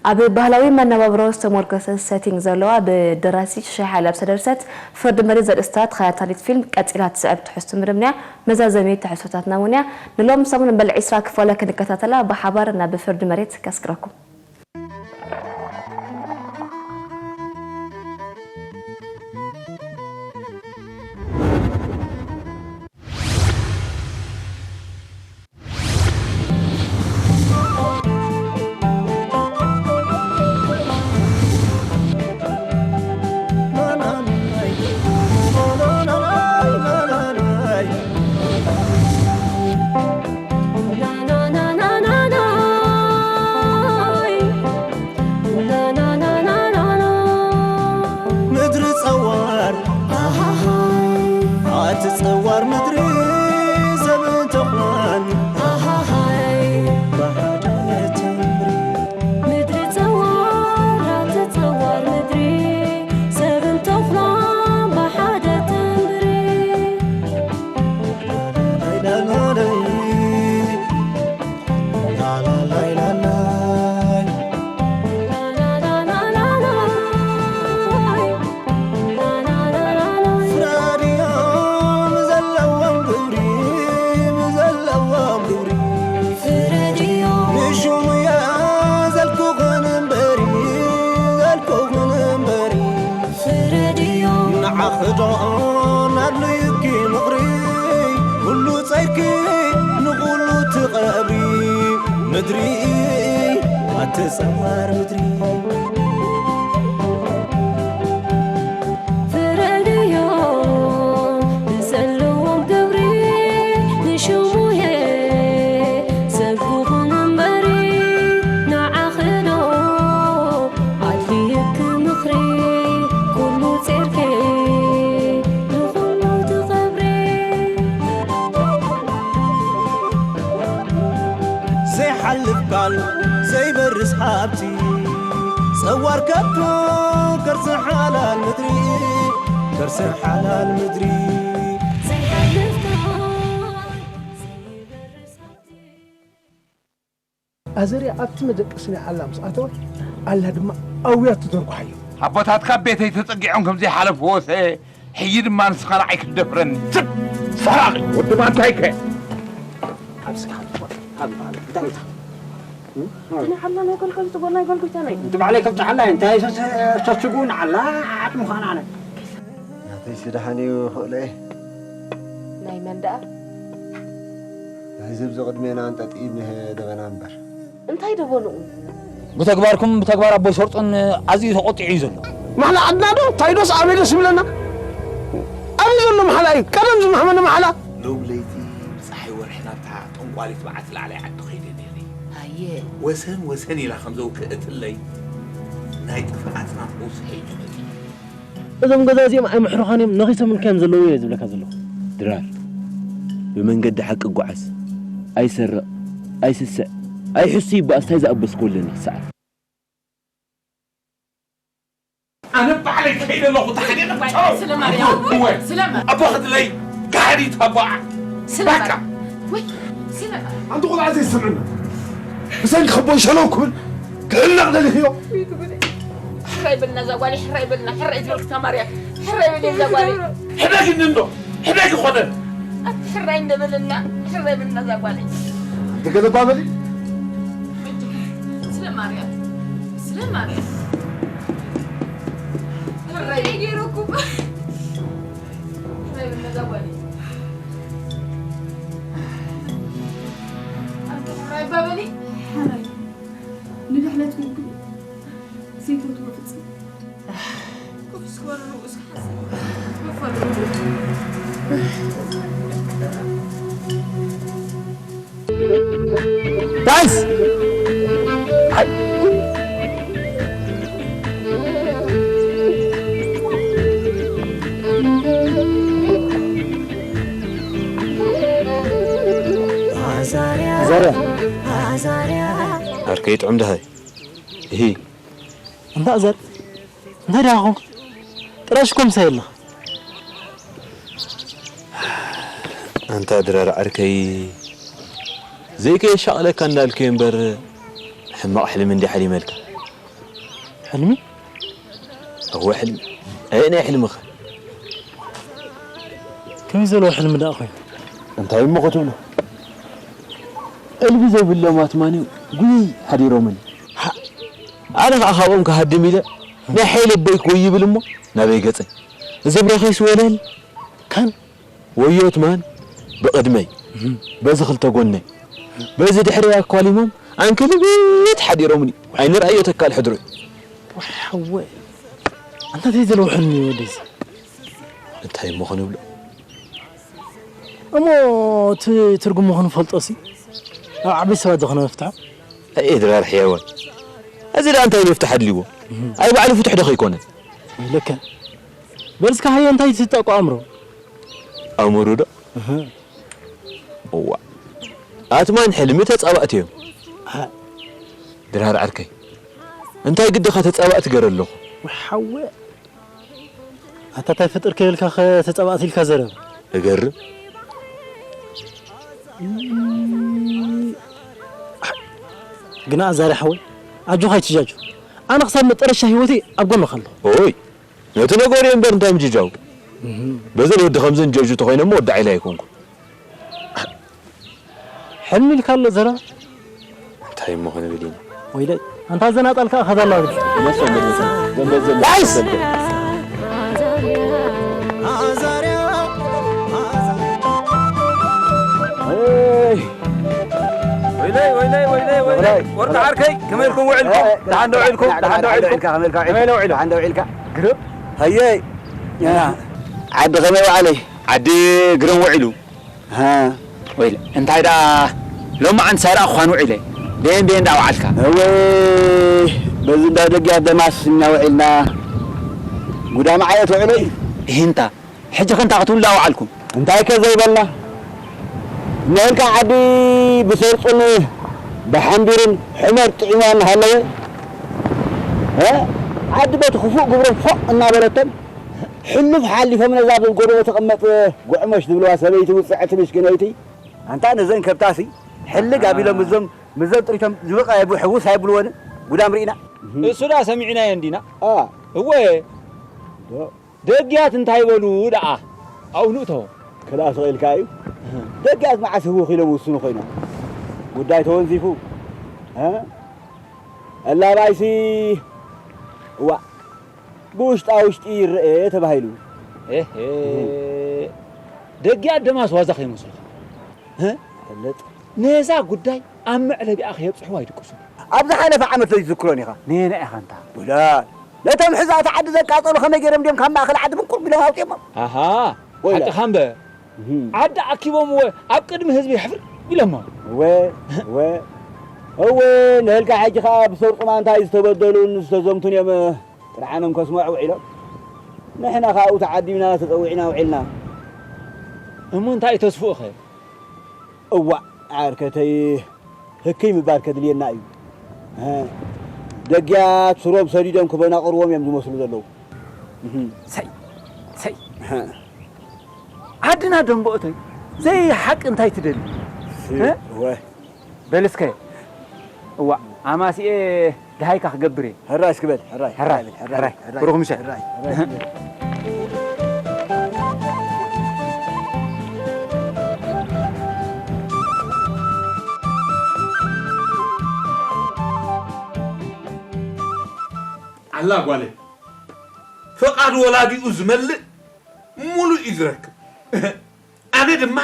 ኣብ ባህላዊ መነባብሮ ዝተሞርከሰ ሰቲንግ ዘለዋ ብደራሲ ሽሻይ ሓይለ ዝተደርሰት ፍርዲ መሬት ዘርእስታ ተኸታታሊት ፊልም ቀጺላ ትስዕብ ትሕዝቶ መደብና እያ። መዛዘሚ ትሕዝቶታትና እውን እያ። ንሎም ሰሙን በል ዒስራ ክፋላ ክንከታተላ ብሓባር ናብ ፍርዲ መሬት ከስግረኩም። ምድሪ ጸዋር ኣቲ ጸዋር ምድሪ ሰብን ተኹላን ብሓደ ተንብሪ። ምድሪ ጸዋር ኣቲ ጸዋር ምድሪ ሰብን ተኹላን ብሓደ ተንብሪ። ንዓኺ ዶ ናድልዩኪ ምኽሪ፣ ኩሉ ጸይርኪ ንኹሉ ትቐብሪ። ምድሪ ኣቲ ጸዋር ምድሪ። ፍረድዮ ንዘለዎም ግብሪ፣ ንሽሙየ ሰብ ክኹን እምበሪ፣ ንዓኺ ዶ ኣድልየኪ ምኽሪ፣ ኩሉ ጸይርኪ ንኹሉ ትቐብሪ። ዘይሓልፍ ቃል ዘይበርስ ሃብቲ፣ ጸዋር ከብቱ ከርሲ ሓላል ምድሪ፣ ከርሲ ሓላል ምድሪ። ዘይሓልፍ ቃል ዘይበርስ ሃብቲ። ኣዘርያ ኣብቲ መደቀሲ ናይ ዓላ ምስ ኣተወ፣ ዓላ ድማ ኣውያቱ ደርጉሓዮ። ኣቦታትካ ኣብ ቤተይ ተጸጊዖም ከም ዘይሓለፍዎሰ፣ ሕጂ ድማ ንስኻ ንዓይ ክትደፍረኒ። ስብ! ሰራቒ! ወዲ ማንታይከ? ኣብ ስኻ ትኾን፣ ኣብ በዓል፣ እንታይ ኢኻ? ናይ ዓላ ናይ ገልገል ትጎ ናይ ገልጉታ ናይ። እንት ባዕለይ ከብቲ ዓላ እንታይ ሰስ ሰስጉ ንዓላ ዓጥ ምዃና ኣነ። ናተይሲ ደሓን እዩ ክእለ እየ። ናይ መን ደኣ? ናይዚ ኣብዚ ቅድሜና ኣንጠጥዩ እኒሀ ደበና እምበር። እንታይ ደበንኡ? ብተግባርኩም ብተግባር ኣቦይ ሰርጡን ኣዝዩ ተቖጢዑ እዩ ዘሎ። ማሕላ ዓድና ዶ ታይዶስ ኣበይ ደስ ይብለና? ኣበይ ዘሎ ማሕላ እዩ? ቀደም ዝማሕመነ ማሕላ። ሎም ለይቲ ብፀሓይ ወርሒ ናብታ ጠንቋሊት በዓቲ ላዕላይ ዓዲ ኸይደ ነይረ። ኣየ። ወሰን ወሰን ኢላ ከም ዘውክእትለይ ናይ ጥፍኣትና ፈውሲ ኸይዱ ኸይዱ። እዞም ገዛ እዚኦም ኣይምሕሩኻን እዮም፣ ነኺሶም ኢልካ እዮም ዘለዉ እየ ዝብለካ ዘለኹ። ድራር፣ ብመንገዲ ሓቂ ጓዓዝ፣ ኣይሰርቕ፣ ኣይስስዕ፣ ኣይሕሱ ይበኣስ ታይ ዝኣበስክዎ ኣለኒ ክስዓር። ኣነ ባዕለይ ከይደ ኣለኹ ተሓኒቐ ጸሎት ስለ ማርያም እወ ስለ ማርያም ኣቦ ክድለይ ጋህዲት ኣቦኣ ስለ ባካ ማርያም ወይ ስለ ማርያም ኣንቲ ቆልዓ ዘይሰምዕና ብሰንኪ ከቦይ ሸለው ክብል ክዕነቕ ደሊኽዮ ሕራይ በልና እዛ ጓለይ ሕራይ በልና ሕራይ ትበልክታ ማርያም ሕራይ በሊ እዛ ጓለይ ሕደግኒ እንዶ ሕደግ ይኾነን ኣቲ ሕራይ እንደበልና ሕራይ በልና እዛ ጓለይ ኣንቲ ገለባ በሊ ስለ ማርያም ስለ ማርያም ሕራይ ገይረኩም ሕራይ በልና እዛ ጓለይ ኣንቲ ሕራይ እባ በሊ ሕራይ ንድሕነትኩም ክብል ዘይፈትዎ ፍጽም ዳንስ ኣዛርያ ኣዛርያ ዓርከይ ጥዑም ደሃይ እሂ እንዳ ኣዛር እንታይ ደኣ ኾንካ ጥራሽ እኮ ምሳይ ኣለኻ ኣንታ ድራር ዓርከይ ዘይከየሻቕለካ እንዳልኩ እየ እምበር ሕማቕ ሕልሚ እንዲ ሓሊመልካ ሕልሚ? እወ፣ ሕልሚ። ኣየናይ ሕልምኸ? ከመይ ዘለዎ ሕልሚ ደኣ ኮይኑ? እንታይ እሞ ክትብሎ? ዕልቢ ዘብሎም ኣትማን እዩ፣ ጉይ ሓዲሮምኒ። ሓ-፣ ኣነ ኸኣ ካብኦም ክሃድም ኢለ፣ ናይ ሓይለ ኣቦይ ክወይ ይብል እሞ፣ ናበይ ገጸይ? እዞም ረኸይስ ወለል፣ ካን ወዮ ኣትማን ብቕድመይ፣ እህ። በዚ ክልተ ጎነይ፣ በዚ ድሕረይ ኣኳሊሞም፣ ኣንክልቢት ሓዲሮምኒ። ኣይንርኣዮ ተካል ሕድሮይ። ዋይ ሓወይ፣ ኣንታ እንታይ ዘለዎ ሕልሚ እዩ ወደዚ? እንታይ እሞ ክንብሎ? እሞ እቲ ትርጉሙ ክንፈልጦሲ፣ ኣብ ዓበይቲ ሰባት ዶ ክነፍትሖ? ኣየ ድራር ሕያዋይ። እዚ ደኣ እንታይ መፍትሒ ኣድልይዎ? እህ። ኣይ ባዕሉ ፍቱሕ ዶ ከይኮነ? ልክዕ። በል እስከ ሃየ እንታይ ትጠቆ ኣእምሮ? ኣእምሮ ዶ? እህ። እዋ። ኣትማን ሕልሚ ተጻባእቲ እዮም። ሃ። ድራር ዓርከይ። እንታይ ግድኻ ተጻባእቲ ገረ ኣለኹ? ወይ ሓወ። ኣታ እንታይ ፍጥር ከይብልካ ኸ ተጻባእቲ ኢልካ ዘረብ? እገርም። ግና ኣዛሪ ሓወይ፣ ኣጆኻ ኣይትጃጁ። ኣነ ክሳብ መጠረሻ ህይወተይ ኣብ ጎንኻ ኣለኹ። ኦይ፣ ነቲ ነገሩ እምበር እንታይ ምጅጃው? እህ። በዘን ወዲ ከምዘን ጀጁ ተኾይነ እሞ ወዲ ዓይለ ኣይኮንኩን። ሕልሚ ኢልካ ኣሎ ዘረባ። እንታይ እሞ ክንብል ኢና? ወይለይ፣ ኣንታ ዘናጣልካ እኸዳ ኣላ። መሰል፣ መሰል፣ ዘንበል፣ ዘንበል፣ ጋይስ! ዘንበል። ኤይ! ወይለይ፣ ወይለይ፣ ወይለይ፣ ወይለይ። ወርቂ ዓርከይ፣ ከመይ ኢልኩም ውዒልኩም? ደሓን ዶ ውዒልኩም? ደሓን ዶ ውዒልኩም? ከመይ ኢልካ፣ ከመይ ኢልካ ውዒልኩም? ከመይ ኢልካ ውዒልኩም? ደሓን ዶ ውዒልካ? ግርም። ሃየ። ዓዲ ከመይ ውዓለይ? ዓዲ ግርም ውዒሉ። ሃ። ወይለ፣ እንታይ ደኣ ሎማዓንቲ ሳይረኣኹኻን ውዒለ። በየን በየን ደኣ ወዓልካ? እወይ፣ በዚ እንዳ ደግያት ደማስ እኛ ውዒልና። ጉዳም ዓየት ውዕለይ። ይህንታ፣ ሕጂ ኸ እንታይ ክትብሉ ደኣ ወዓልኩም? እንታይ ከ ዘይበልና? ንህልካ ዓዲ ብሰርጹን ብሓንቢርን ሕመር ጥዒማ እናሃለወ፣ እ? ዓዲ በቲ ክፉእ ግብሮም ፎቕ እናበለቶም፣ ሕሉፍ ሓሊፎም ነዛ ኣብ ጎደቦ ተቐመጥ ጉዕሞሽ ዝብልዋ ሰበይቲ ውጽዕቲ ምስኪነይቲ። ኣንታ ነዘን ከብታሲ ሕልግ ኣቢሎም ምስዞም፣ ምስዞም ጥሪቶም ዝበቓ የብ-፣ ሕውስ ኣይብልወን። ጉዳም ርኢና። እሱ ደኣ ሰሚዕናዮ እንዲና። ኣ። እወ። ዶ። ደግያት እንታይ በሉ ደኣ? ኣብኡ ንእቶ። ክላእ ስቕ ኢልካ እዩ። እህ። ደግያት መዓስ ህውኽ ኢሎም ውስኑ ኮይኖም። ጉዳይ ተወንዚፉ። እ? ኣላባይሲ እዋ። ብውሽጣ ውሽጢ ይረኤ ተባሂሉ። ኤሄ። እህ። ደጊ ኣደማስ ዋዛ ከይመስሉኻ። እ? ፈልጥ። ነዛ ጉዳይ ኣብ መዕለቢኣ ከየብጽሕዋ ኣይድቅሱን። ኣብ ዝሓለፈ ዓመት ዘይትዝክሮን ኢኻ። ነየናይ ኢኻ እንታ? ወላ፣ ነቶም ሕዛእቲ ዓዲ ዘቃጸሉ ከመይ ገይሮም ድዮም ካብ ማእከል ዓዲ ምንቁር ቢሎም ኣውጺኦሞም? ኣሃ፣ ወላ። ሓቅኻ እምበር። እህ። ዓዲ ኣኪቦምዎ ኣብ ቅድሚ ህዝቢ ሕፍር ኢሎሞ። እወ፣ እወ። እወ፣ ንህልካ ሕጂ ኸኣ ብሰርጹማ እንታይ ዝተበደሉን ዝተዘምቱን እዮም። ጥርዓኖም ከስምዑ ውዒሎም። ንሕና ኸኣ ኣብኡ ተዓዲምና ተጸዊዕና ውዒልና። እሞ እንታይ እዩ ተስፍኡኸ? እዋእ ዓርከተይ፣ ህክይ ምባል ከድልየና እዩ። እ፣ ደግያት ስሮም ሰዲዶም ክበናቕርዎም እዮም ዝመስሉ ዘለዉ። እህ። ሰይ፣ ሰይ። እ። ዓድና ደንበኦተይ፣ ዘይሓቂ እንታይ ትደሊ? ሲ-፣ እ? ወ- በል እስከ፣ እዋእ፣ ኣማሲኤ ደሃይካ ክገብር እየ። ሕራይ እስኪ በል፣ ሕራይ፣ ሕራይ፣ ሕራይ በል፣ ሕራይ፣ ሕራይ። ሕራይ፣ ብሩኽ ምሸት። ሕራይ፣ ሕራይ እስኪ በል። ኣላ ጓለይ፣ ፍቓድ ወላዲኡ ዝመልእ ሙሉእ እዩ ዝረክብ። ኣነ ድማ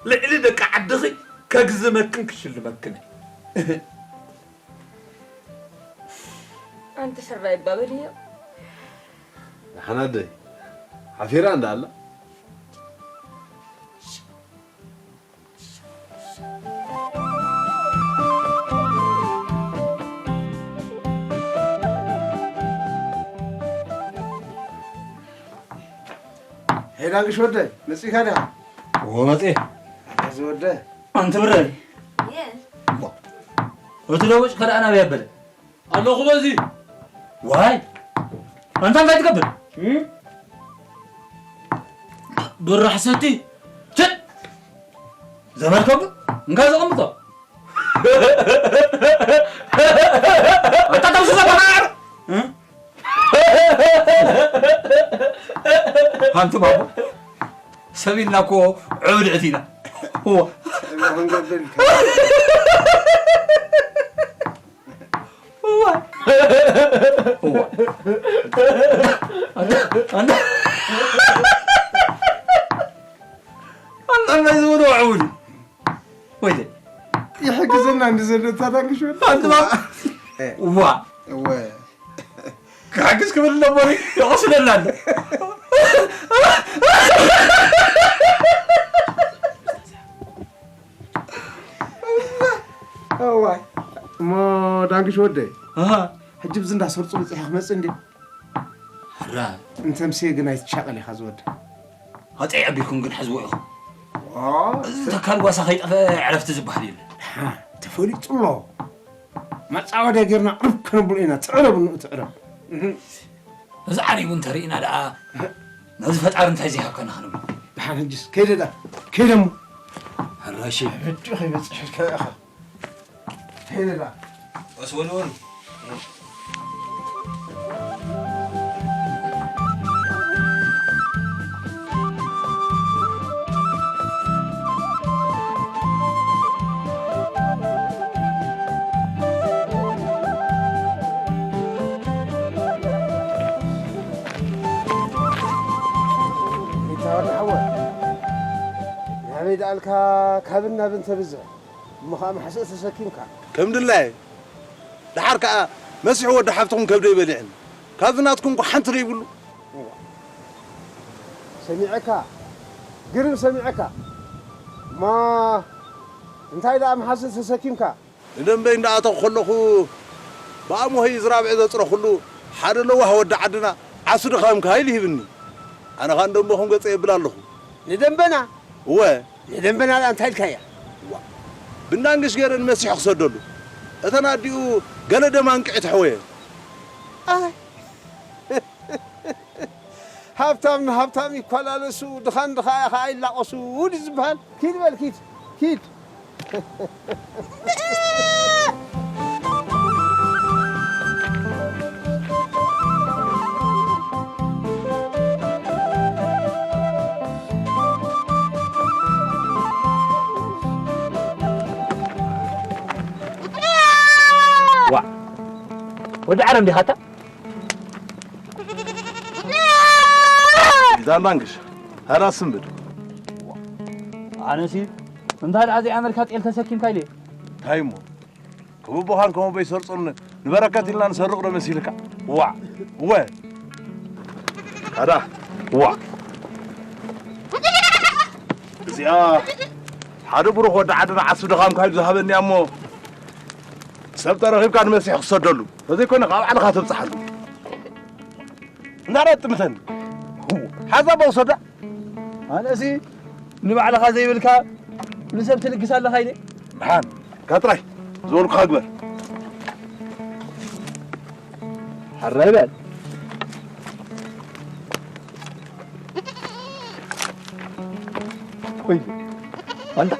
ልዕሊ ደቂ ዓድኺ ከግዝመክን ክሽልመክን እየ። ኣንቲ ሕራይ እባ በልዮ። ደሓን ኣደይ፣ ሓፊራ እንዳ ኣላ። ሄይ ዳንግሽ ወደይ፣ መጺእካ ዲኻ? እወ መጺኤ። ኣታ ዝወደ። ኣንቲ ብረይ። የ። እሞ፣ እቲ ደቡጭ ከደኣ ናበይ ኣበለ? ኣለኹ በዚ። ዋይ! ኣንታ እንታይ ትገብር? እም? ብራሕ ሰቲ። ችእ! ዘመድከ እኮ እንካ ዘቐምጦ። ኣታ ተምሱ ዘበኻዕር። እም? ኣንቱም ኣቦ ሰብ ኢልና እኮ ዕብድዕት ኢና። እዋ። እንታይ ክንገብር ኢልካ? እዋ። እዋ። ኣንታ ኣንታ ኣንታ እንታይ ዝበሉ ኣዕቡድ ወይተ ይሕግዘና እንዲ ዘሎ ታታንክሽ ወዲ ኣንትማ እዋ እወ ክሕግዝ ክብል ነበር ይቆስለና ኣሎ። እዋይ እሞ ዳንግሽ ወደይ ሕጂ ብዚ እንዳሰርፁ በፂሐ ክመፅእ እንዲ ሕራ እንተምሴ ግን ኣይትሻቐል ኢኻ ዝወደ ሃፀይ ኣቢልኩም ግን ሕዝቦ ኢኹም። ኦ፣ እዚ ተካል ጓሳ ከይጠፈ ዕረፍቲ ዝበሃል የለን። ተፈሊጡ ኣሎ። መፃወድያ ጌርና ዕርፍ ከነብሎ ኢና። ትዕረብ ንኡ ትዕረብ። እዚ ዓሪቡ እንተርኢና ደኣ ነዚ ፈጣሪ እንታይ ዘይሃብካና ክንብሎ። ደሓን ሕጅስ ከይደ ደኣ ከይደ እሞ ሕራሺ ሕጂ ከይበፅሕ ኢልካ ኢኻ። ከይደ ደኣ ወስወልወል ይታወድ ሓወ ናበይ ደኣልካ ካብን ናብን ተብዝሕ እሞ ከዓ ማሕስእ ተሰኪምካ ከም ድላየ ደሓር ከዓ መሲሕ ወዲ ሓፍትኹም ከብደይ በሊዕኒ ካብዚ ናትኩም እኮ ሓንቲ ዘይብሉ ሰሚዐካ ግርም ሰሚዐካ እማ እንታይ ደኣ መሓስእ ተሰኪምካ ንደንበይ እንዳኣተኹ ከለኹ ብኣሞሆይ ዝራብዒ ዘፅረኹሉ ሓደ ለዋህ ወዲ ዓድና ዓሱ ድኻምካ ኢሉ ሂብኒ ኣነ ኻን ደንበኹም ገፀ የብል ኣለኹ ንደንበና እወ ንደንበና ደኣ እንታይ ኢልካያ ብናንግሽ ገይረ ንመሲሕ ክሰደሉ እተን ኣዲኡ ገለ ደማ እንቅዒት ኣሕወየ ኣይ ሃብታም ንሃብታም ይኳላለሱ ድኻን ድኻ ኢኻ ይላቐሱ ድዩ ዝበሃል ኪድ በል ኪድ ኪድ ዋ ወዲ ዓለም ዲኻታ ዛንዳንግሽ ሃራ ስንብድ ኣነሲ እንታይ ደኣ ዘይኣመልካ ጤል ተሰኪምካ ኢለ እንታይ እሞ ክብቦኻን ከመቦ ይሰርፁን ንበረከት ኢልና ንሰርቕ ዶ መሲልካ ዋዕ እወ ካዳ ዋዕ እዚኣ ሓደ ብሩኽ ወዲ ዓድና ዓስቢ ድኻምካ ኢሉ ዝሃበኒ እያ እሞ ሰብ ተረኺብካ ንመሲሕ ክሰደሉ ተዘይኮነ ካብ ዓድኻ ተብፅሓሉ እንዳረጥምተኒ ሓዛ በውሰዳ ኣነሲ ንባዕልኻ ዘይብልካ ንሰብ ትልግስ ኣለኻ ኢለ ደሓን ካጥራይ ዝበልኩኻ ግበር ሓራይ በል ወይ ኣንታ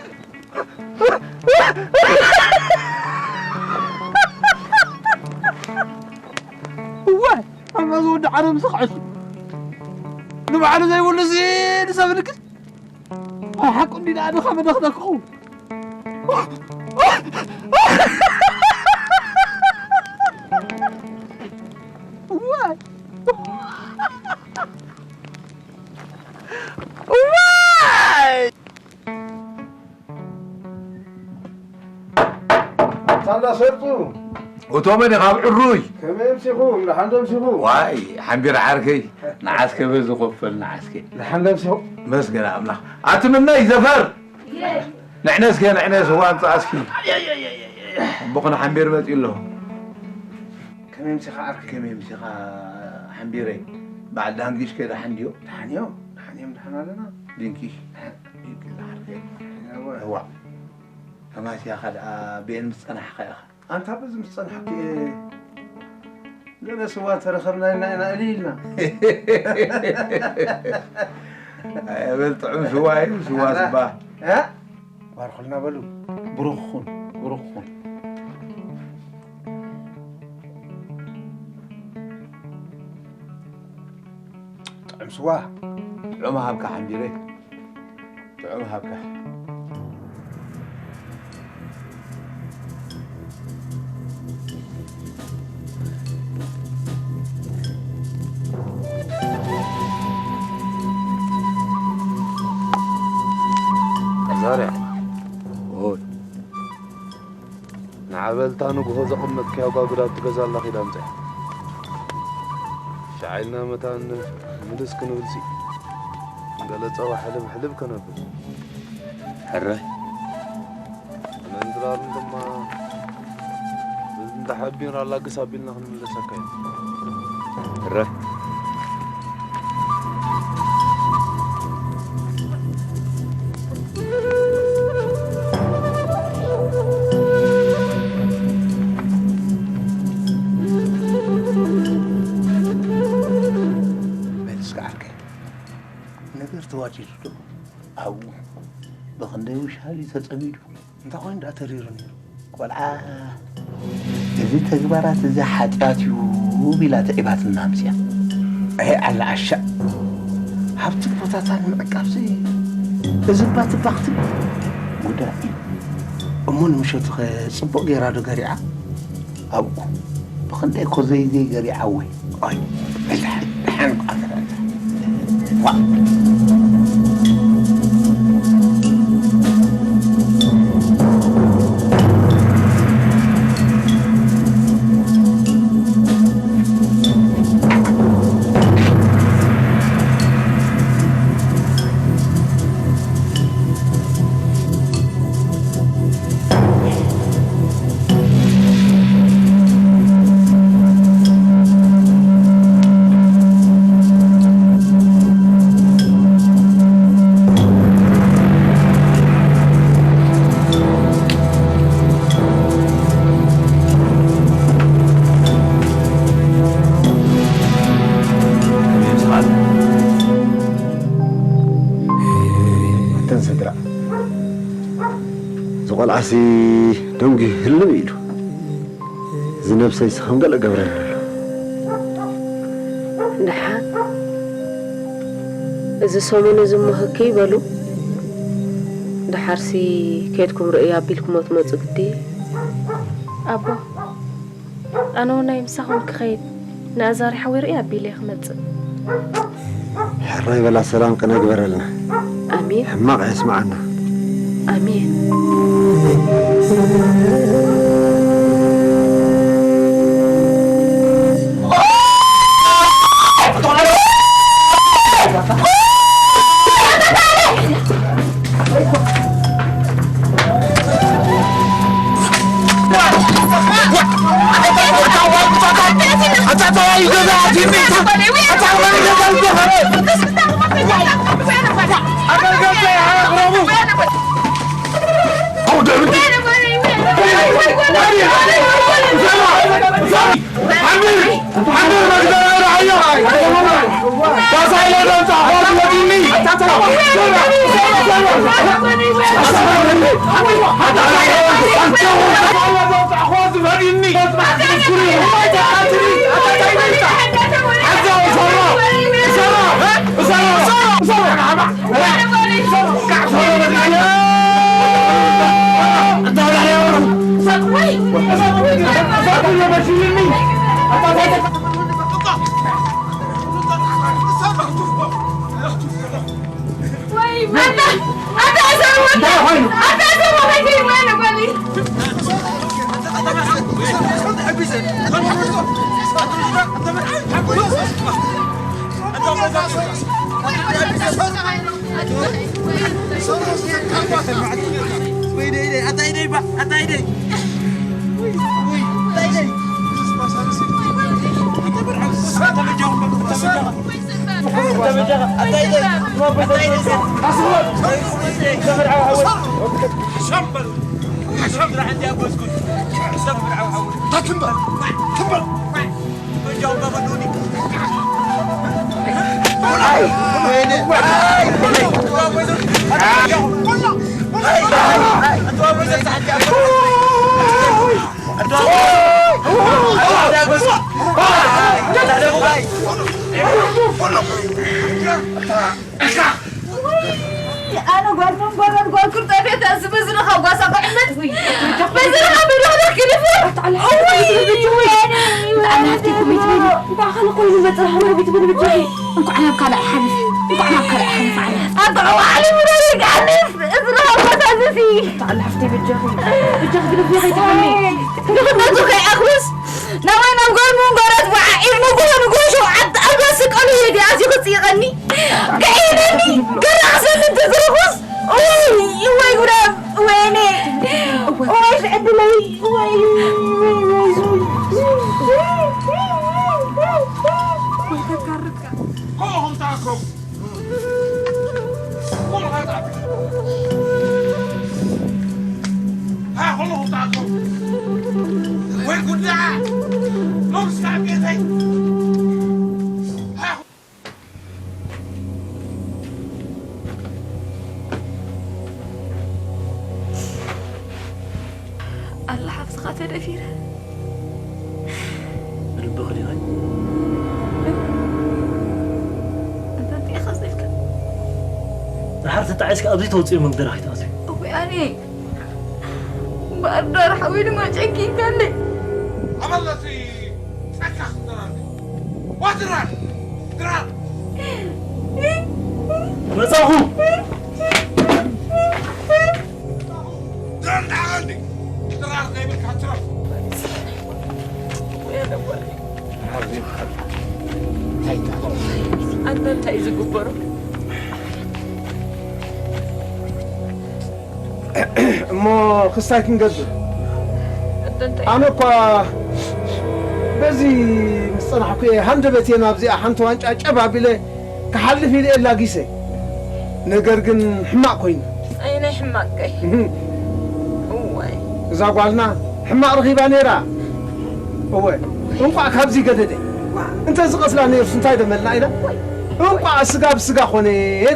እዋይ ኣማ ዝወዲ ዓለም ስኽዕሱ ንባዕሉ ዘይብሉ እዚ ንሰብ ልግስ ኣይ ሓቁ እንዲ ደኣ ድኻ መደኽደክኹ ሳንዳ ሰርጡ እቶመ ዲኻ ኣብ ዕሩይ ከመይ ኣምሲኹም ደሓን ዶ ኣምሲኹም ዋይ ሓንቢር ዓርከይ ንዓስከ በዚ ኮፈል ንዓስከ ደሓን ዶ ኣምሲኹም መስገን ኣምላኽ ኣቲ ምነይ ዘፈር ንዕነስከ ንዕነስ እዋ ኣምፅኣስኪ ኣቦኽና ሓንቢር መፂኡ ኣለኹ ከመይ ኣምሲኻ ዓርከይ ከመይ ምሲኻ ሓንቢረይ በዓል ዳንጊሽ ከ ደሓን ድዮ ደሓን እዮም ደሓን እዮም ደሓን ኣለና ድንኪ እዋ እዋ ከማስያኻ ደኣ ቤን ምስ ፀናሕኻ ኢኻ ኣንታ በዚ ምስ ጸናሕኩ እየ ገለ ስዋ እንተረኸብና ኢልና ኢና እልይ ኢልና ኣየበል ጥዑም ስዋ እዩ ስዋ ስባ እ? ባርኹልና በሉ ብሩኽ ኹን ብሩኽ ኹን ጥዑም ስዋ ጥዑም ሃብካ ሓምቢረይ። ጥዑም ሃብካ። ዛርያ። ኦይ። ንዓበልታ ንግሆ ዘቐመጥካዮ ጓጉድ ኣብቲ ገዛ ኣላ ኺድ ኣምጽኣ። ሻዕ ኢልና መታን ምልስ ክንብልሲ፣ ገለ ጸባ ሕልብ ሕልብ ከነብል። ሕራይ። መንድራርን ድማ እንዳ ሓቢር ኣላግስ ኣቢልና ክንምለሰካ እዩ። ሕራይ። በል እስከ ዓርከይ፣ ነገር ተዋዲዱ ዶ? ኣብኡ ብኽንደይ ውሻሊ ተጸሚዱ? እንታይ ኮይኑ ደኣ ተሪሩ ነይሩ? ቆልዓ፣ እዚ ተግባራት እዚ ሓጢኣት እዩ ቢላ ተዒባትና ኣምጽያ። ኣይ ዓላ ዓሻ፣ ሃብትን ቦታታን ምዕቃብሲ እዚ እባ ትባኽቲ ጉዳይ እዩ። እሞ ንምሸቱኸ ጽቡቕ ገይራ ዶ ገሪዓ? ኣብኡ ብኽንደይ እኮ ዘይዘይ ገሪዓዊ። ኦይ፣ ደሓን፣ ደሓን እኳ ተረፈ። ዋ። ኣተን ስድራ፣ እዚ ቆልዓሲ ደንጉዩ ህልም ኢሉ። እዚ ነብሰይሲ ከም ገለ ገብረኒ ኣሎ። ደሓን እዚ ሰሙን እዚ እሞ ህክይ በሉ። ደሓርሲ ኬድኩም ርእዩ ኣቢልኩሞ ትመጹ ግዲ። ኣቦ፣ ኣነ እውን ናይ ምሳኹም ክኸይድ ንኣዛሪ ሓዊረይ ኣቢለ ክመጽእ። ሕራይ በላ፣ ሰላም ቅነ ግበረልና። ኣሜን። ሕማቕ ኣየስምዓና። ኣሜን። በዝነኻ ጓሳ ክዕመት፣ ውይ፣ በዝነኻ በድኻ ክልፍ። ኣታ ኣላ እውይ፣ ሓፍቲ፣ ወይኔ፣ ብቻ ወይኔ፣ ብጣዕሚ ሓፍቲ እኮ ቤት በሉ። እንኳዕ ካልእ ኮይኑ መፅእ፣ ሓፍቲ ቤት በሉ ብቻ። እንኳዕ ናብ ካልእ ሓልፍ፣ እንኳዕ ናብ ካልእ ሓልፍ፣ ዓሊ ሓፍቲ። ኣታ ዓሊ ብሮ ይጋኒ፣ እዝነኻ ጓሳ ዝሲ። ኣታ ኣላ ሓፍቲ፣ ብጃኺ፣ ብጃኺ ግደፍዮ ከይትብልኒ። ንኽነቱ ከይኣኽብስ፣ ናባይ ናብ ጓል ምንጓራት ወዓዒር ንጉሆ ንጉሆ ሸውዓተ ኣልባስ ስቀሉ እየ ድኣ፣ እዚ ክፅይቐኒ። ከዒነኒ፣ ገራዕ ሰንት ዝርኹስ። ኡይ፣ ወይ ጉዳም፣ ወይኔ፣ ወይ ዕድለይ፣ ወይ፣ ወይ፣ ወይ፣ ወይ። ኩልኹም ተኣከቡ። ኩልኻ ተኣከቡ። ሃ፣ ኩልኹም ተኣከቡ። ወይ ጉዳ! ሎምስ ካብ ቤተይ። ሃ፣ ኣላ ሓፍትኻ ተደፊረ። ብልብኺ ዲኺ? እንተ እንቲኻ ዘልካ። ድሓር ተጣዒስካ ኣብዚ ተውፅኦ መግደራ ከይትኣትዩ። እወ ኣነ እምበኣር ዳር ሓዊ ድማ ጨኪንካለይ። ኣመለሲ ጸካ ክትራር። ዋትራር! ድራር! መጻኹ! ድራር ደኣ እንዲ! ድራር ዘይብልካ ትረፍ! ኣንተ እንታይ እዩ ዝግበሩ? እሞ ክስታይ ክንገብር? ኣንተ እንታይ ኣነ እኳ በዚ ምስ ጸናሕኩ እየ ሃንደበት እየ ናብዚኣ ሓንቲ ዋንጫ ጨብ ኣቢለ ክሓልፍ ኢለ እየ ላጊሰ። ነገር ግን ሕማቕ ኮይኑ። ኣይ ናይ ሕማቀይ። እህም። እዋይ። እዛ ጓልና ሕማቕ ረኺባ ነይራ። እወ፣ እንቋዕ ካብዚ ገደደ። እንተ ዝቐትላ ነይሩስ እንታይ ደመልና ኢና? እንቋዕ ስጋ ብስጋ ኾነ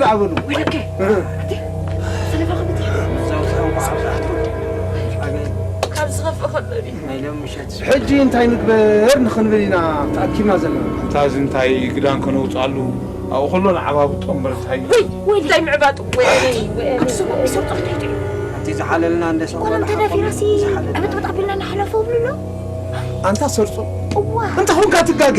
ደኣ በሉ። ወይለከ። እህ። እቲ ሰለፋ ኸምቲ። ካብ ዝኸፍእ ከሎ ድዩ? ናይ ሎሚ ምሸት። ሕጂ እንታይ ንግበር ንኽንብል ኢና ተኣኪብና ዘለና። እንታ እዚ እንታይ ግዳን ከነውፅኣሉ ኣብኡ ከሎ ንዓባብጦ እምበር እንታይ እዩ? ወይ፣ ወይ፣ እንታይ ምዕባጡ? ወይ፣ ወይ፣ ወይ፣ ኣክስቦ፣ ይሰርጦ እንታይ ድዩ? እቲ ዝሓለልና እንደ ሰው ዋላ እንተ ደፊራሲ፣ ዝሓለልና። ዕብጥብጥ ኣቢልና ንሓለፎ ብሉ ኣሎ። ኣንታ ሰርጾ፣ እዋ። እንተ ኾንካ ትጋገ።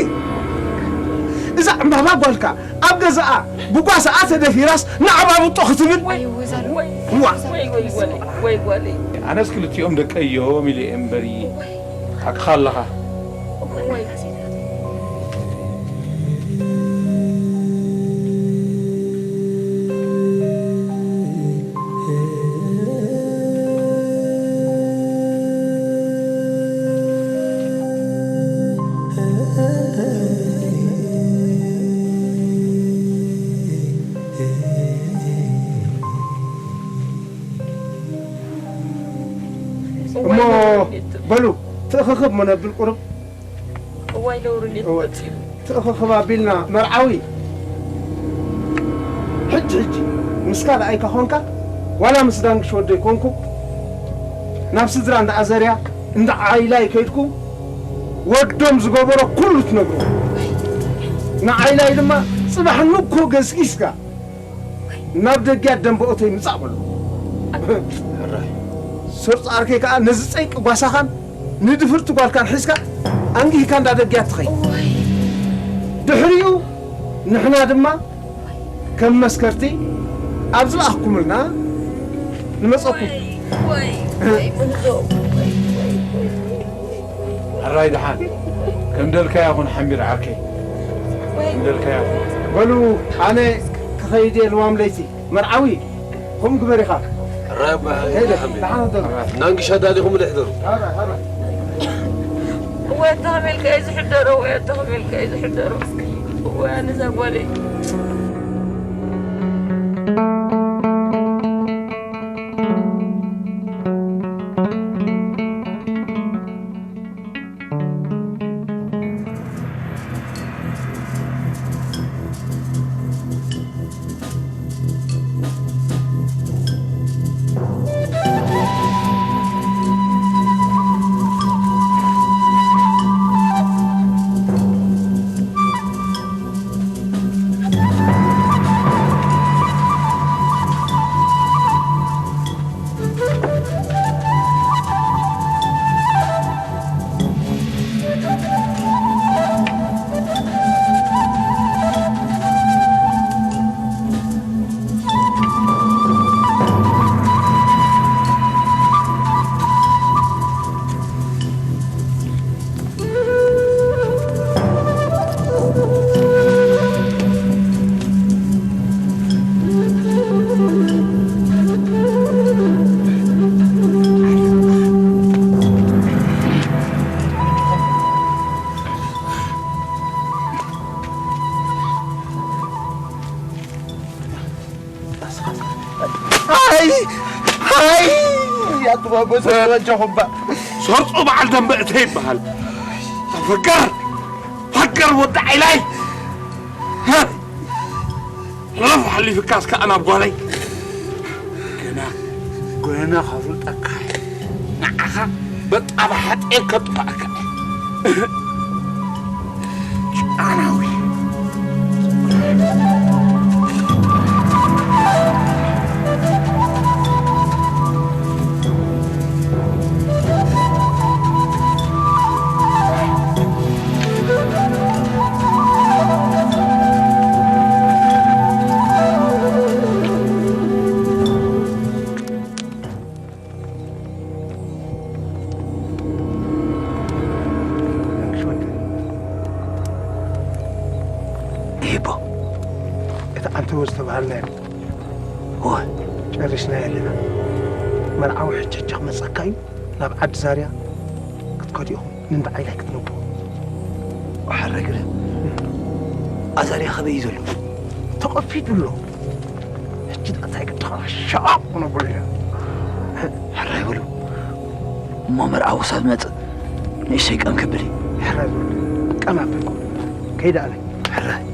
እዛ ዕምባባ ጓልካ ኣብ ገዛኣ ብጓሳኣ ተደፊራስ ንዓባብጦ ክትብል? ወይ፣ ወይ፣ ዛሉ። ወይ፣ እዋ። ወይ፣ ወይ፣ ወይ፣ ወይ፣ ወይ። ኣነስ ክልቲኦም ደቀይ እዮም ኢለ እየ እምበሪ። ሓቅኻ ኣለኻ። እሞ በሉ፣ ትእኽኽብ እሞ ነብል ቁሩብ። እዋይ ነውሪ እንዴት እወ። መጺኡ። ትእኽኽብ ኣቢልና መርዓዊ። ሕጂ፣ ሕጂ፣ ምስ ካልኣይካ ኾንካ፣ ዋላ ምስ ዳንግሽ ወደይ ኮንኩ፣ ናብ ስድራ እንዳ ኣዘርያ፣ እንዳ ዓይላይ ከይድኩ፣ ወዶም ዝገበሮ ኩሉ ትነግሩ። ንዓይላይ ድማ፣ ጽባሕ ንግሆ ገስጊስካ፣ ናብ ደጊያ ደንበኦተይ ምጻእ በሎ። ሕራይ። ሰርጾ ዓርከይ ከኣ ነዚ ጸይቂ ጓሳኻን ንድፍርቲ ጓልካን ሒዝካ ኣንጊህካ እንዳ ደጊያ ትኸይድ። ድሕሪኡ ንሕና ድማ ከም መስከርቲ ኣብ ዝለኣኽኩምልና ንመጸኩም። ሕራይ ደሓን። ከም ደልካያ ኩን ሓሚር ዓርከይ። ከም ደልካያ ኩን። በሉ ኣነ ክኸይድ እየ ልዋም ለይቲ። መርዓዊ፣ ከምኡ ግበር ኢኻ። ሕራይ ኣባ፣ ሄደ፣ ሓሚር። ደሓን ደሩ። ናንግሻ ዳሊኹም ልሕደሩ። ሕራይ፣ ሕራይ። እወ፣ ተኸሜልካ እዩ ዝሕደሮ፣ እወ፣ ተኸሜልካ እዩ ዝሕደሮ። እወ፣ ኣነ እዛ ጓለይ። ኣቱም ኣቦይ ሰርጾ በጃኹም እባ። ሰርጾ በዓል ደንበ እተ ይበሃል። ፈገር፣ ፈገር ወዲ ዓይላይ። ሕለፍ ሓሊፍካ እስከ ናብ ጓለይ። ገና፣ ገና ከፍልጠካ እየ። ንዓኻ በጣም ሓጥኤ ከጥፋእካ እየ። ጫናዊ። ሂቦ፣ እቲ ኣንተዎ ዝተባሃልናዮ እወ። ጨሪስናዮ ኣለና። መርዓዊ ሕጂ ሕጂ ክመጸካ እዩ። ናብ ዓዲ ዛርያ ክትከዱ ኢኹም። ንእንዳ ዓይላይ ክትነብሩ። ሕረ ግረ። ኣዛርያ ከመይ እዩ ዘሎ? ተቐፊዱ ኣሎ። ሕጂ እንታይ ክትኾን ሸቓቕ ክነብሩ ኢና። ሕራይ በሉ። እሞ መርዓዊ ክሳብ ዝመጽእ ንእሽተይ ቀም ክብል እዩ። ሕራይ በሉ። ቀም ኣበልኩ። ከይደ ኣነ። ሕራይ።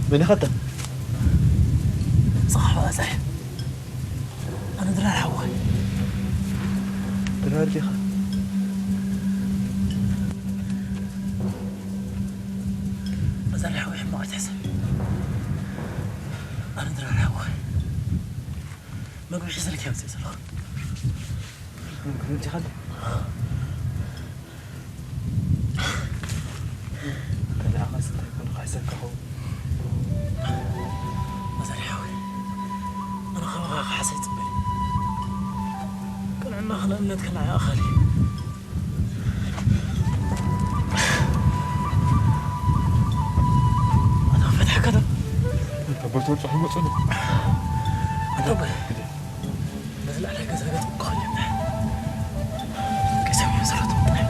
መን ኢኻ ኣታ? ጸሓፊ ኣዛርያ። ኣነ ድራር ሓወይ። ድራር ዲኻ? ኣዛርያ ሓወይ፣ ሕማቕ ኣይትሕሰብ። ኣነ ድራር ሓወይ። መግቢ ሒዘልኪ እየ መፂእ ዘለኹ። መግቢ በሊዕኻ? ኣዛርያ ሓወይ፣ ኣነ ካባኻ ክሓሰ ይፅበ። ቅንዕናኽን እምነትክን ንዓይ ኣኻሊ እዩ። ኣታ ፈትሐካ ዶ? ኣቦይ ተወርጾ ይመጹ ነው። ኣታ ኣቦይ። በዚ ላዕላይ ገዛ ገዛ እኮ ኣለ። ገዛ መሰረቱ ጥራይ።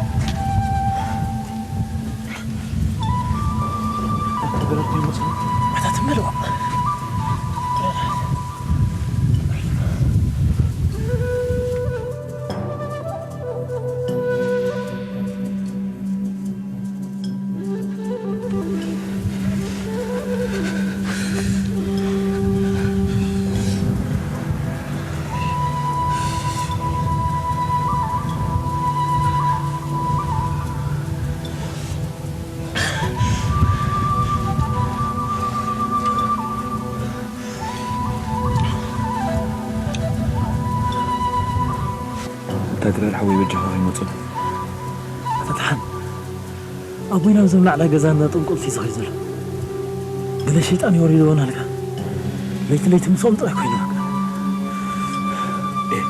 ኣታ ተበላሽ ይመጹ ነው። ኣታ ትመልዋ። እንታይ ትበል ሓወይ፣ በጃኻ ከይመጹ። ኣታ ደሓን፣ ኣቦይ ናብ ዘም ላዕላ ገዛ እንዳ ጥንቁልቲ እዩ ዝኸይድ ዘሎ። ገለ ሸይጣን የወሪድዎ እናልካ ለይቲ ለይቲ ምስኦም ጥራይ ኮይኑ። ኤ፣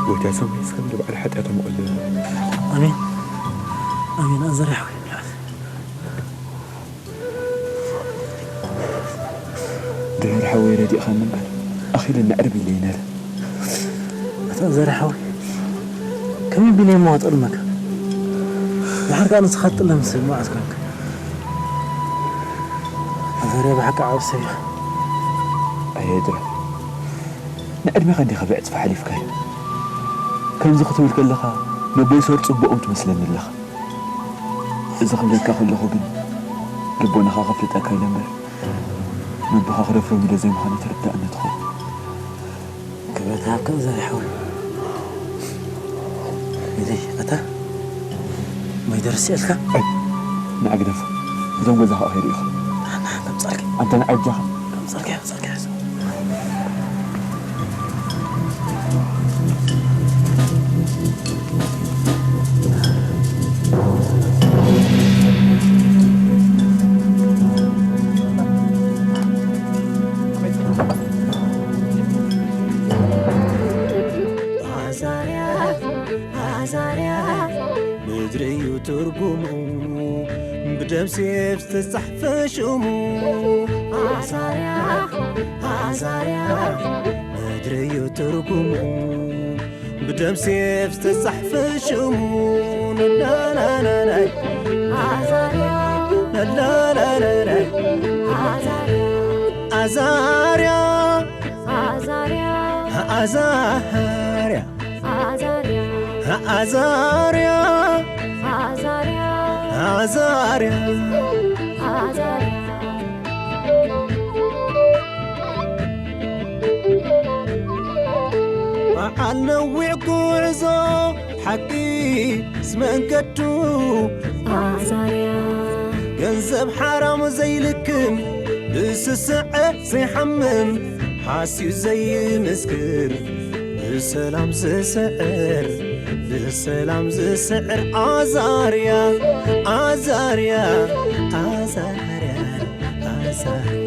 ጎይታ ሰማይ እስከ ምድሪ ባዕሉ ሓጢኣቶም ይቕልል። ኣሜን፣ ኣሜን። ኣዘር ሓወይ፣ ድሕሪ ሓወይ ረዲእኻኒ እምበር፣ ኣኺለኒ ዕርብ ኢለ እየ ነይረ። ኣታ ዘርሓዊ፣ ከመይ ቢለ እሞ ኣጠልመካ? ድሓር ከኣ ንስኻ ትጥለም ሰብ መዓስ ኮንካ? ኣዛርያ ብሓቂ ዓቢ ሰብ ኢኻ። ኣየ ድረ፣ ንዕድሜኻ እንዲኻ ብዕጽፊ ሓሊፍካዮ። ከምዚ ክትብል ከለኻ፣ ነቦይ ሶር ጽቡቕም ትመስለኒ ኣለኻ። እዚ ክብለካ ከለኹ ግን፣ ልቦናኻ ከፍልጠካ ኢለ እምበር፣ ንቦኻ ክደፍሮም ኢለ ዘይምዃነይ ተረዳእኒ ትኸውን። ክብረት ሃብካ ዘርሕው። ኢለይ፣ ኣታ ማይ ደርሲ ኢልካ? ኣይ፣ ንዓ ግደፎ። እዞም ገዛ ኸኣ ከይዱ ኢኻ። ንዓ፣ ንዓ፣ ከምጻልካ። ኣንተ ንዓ እጃኻ። ከምጻልካ፣ ከምጻልካ፣ ሕሰብ። ኣዛርያ፣ ኣዛርያ፣ ምድሪ እዩ ትርጉሙ፣ ብደም ሴፍ ዝተጻሕፈ ሽሙ። ኣዛርያ፣ ኣዛርያ፣ ምድሪ እዩ ትርጉሙ፣ ብደም ሴፍ ዝተጻሕፈ ሽሙ። ላላላላይ፣ ኣዛርያ፣ ላላላላይ፣ ኣዛርያ፣ ኣዛርያ፣ ኣዛርያ፣ ኣዛርያ፣ ኣዛርያ፣ ኣዛርያ፣ ኣዛርያ፣ ኣዛርያ፣ ኣዛርያ። በዓል ነዊዕ ጉዕዞ ሓቂ ዝመንገዱ ኣዛርያ። ገንዘብ ሓራም ዘይልክም ብስስዐ ዘይሓምም ሓስዩ ዘይምስክር ብሰላም ዝስዕር ብሰላም ዝስዕር ኣዛርያ ኣዛርያ ኣዛርያ ኣዛርያ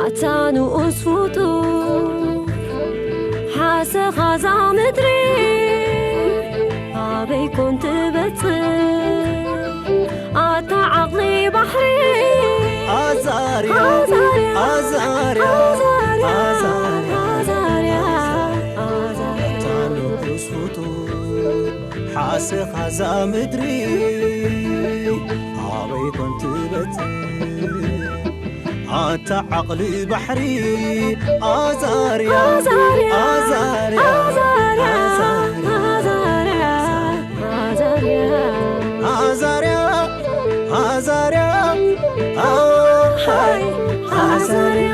ኣታ ንኡስ ፍጡር ሓሰኻ እዛ ምድሪ ኣበይ ኮን ትበጽሕ ኣታ ዓቕሊ ባሕሪ ኣዛርያ ኣዛርያ ኣዛርያ ኣዛርያ ኣዛርያ ኣዛርያ ኣታ ንኡስ ፍጡር ሓሰኻ እዛ ምድሪ ኣበይ ኮን ትበጽሕ ኣታ ዓቕሊ ባሕሪ ኣዛርያ ኣዛርያ ኣዛርያ ኣዛርያ ኣዛርያ ኣዛርያ ኣዛርያ ኣዛርያ ኣሃይ ኣዛርያ